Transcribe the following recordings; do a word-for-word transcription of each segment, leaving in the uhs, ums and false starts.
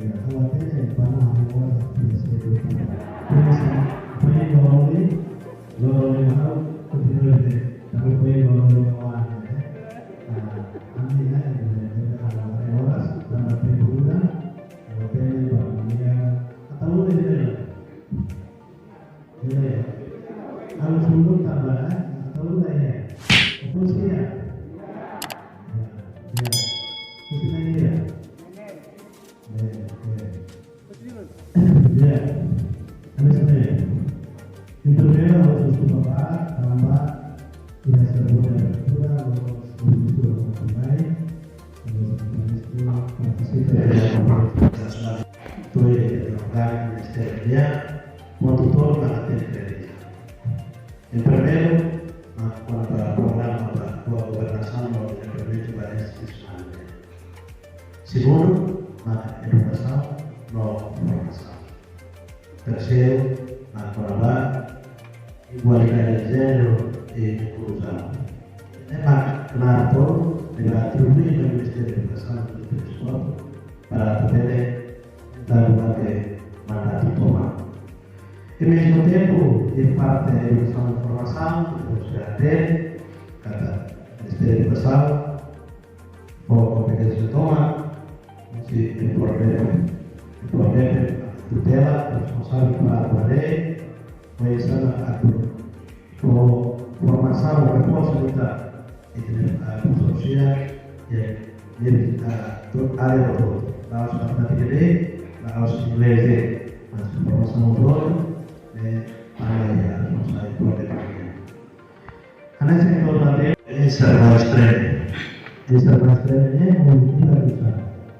Ya, ha'u hatene, para ha'u agora, ya, sei, ya, para. Por isso, para ir no, no, no, no, no, no, no, no, no, no, no, no, no, no, no, Iya, iya. Kalau sebelum tambah, eh, atau udah ya? Fokus ya? Ya, ya. Fokus lagi ya? Ya, ya. Ya. Ada sana ya? Itu dia harus coba, tambah. Ya, sebuah struktur, harus struktur kembali. Harus struktur, harus struktur. Tuh ya, ya, ya. Pontu tolu mak tenke realiza. Primeiru, mak kona-ba programa ba boa governasaun no dezenvolvimentu ba instituisaun. Segundu, mak edukasaun no formasaun. Terseiru, mak kona-ba igualdade de jéneru i inkluzaun. Ne'e mak klaru tolu, ne'ebé atribui ba Ministériu Edukasaun no Desportu para atu bele ita durante mandatu tomak. Ao mesmo tempo, iha parte edukasaun no formasaun, depois de até, katak Ministériu Edukasaun, fó kompeténsia tomak, se importante, importante, tutela, responsavel para atu haree, oinsá atu fó formasaun, reforsu ita, ita-nia, ah, profesionál, ya, ne'e, ah, to'o área hotu. La'ós matemátika de'it, la'ós inglés de'it, mas formasaun hotu, ne'e, ah, ya, responsavel para ita. Hanesan ita hatene, enserramentu, enserramentu ne'e, ita bisa.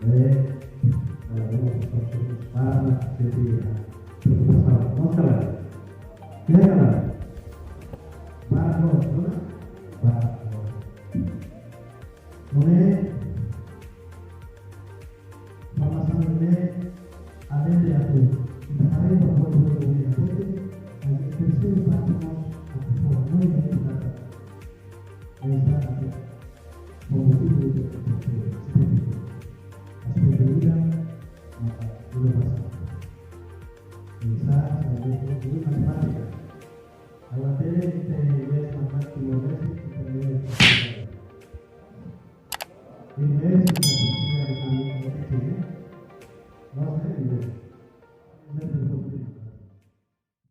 Eh, kalau mau sesuatu para jadi preokupasaun. Masalah. Ya, kalau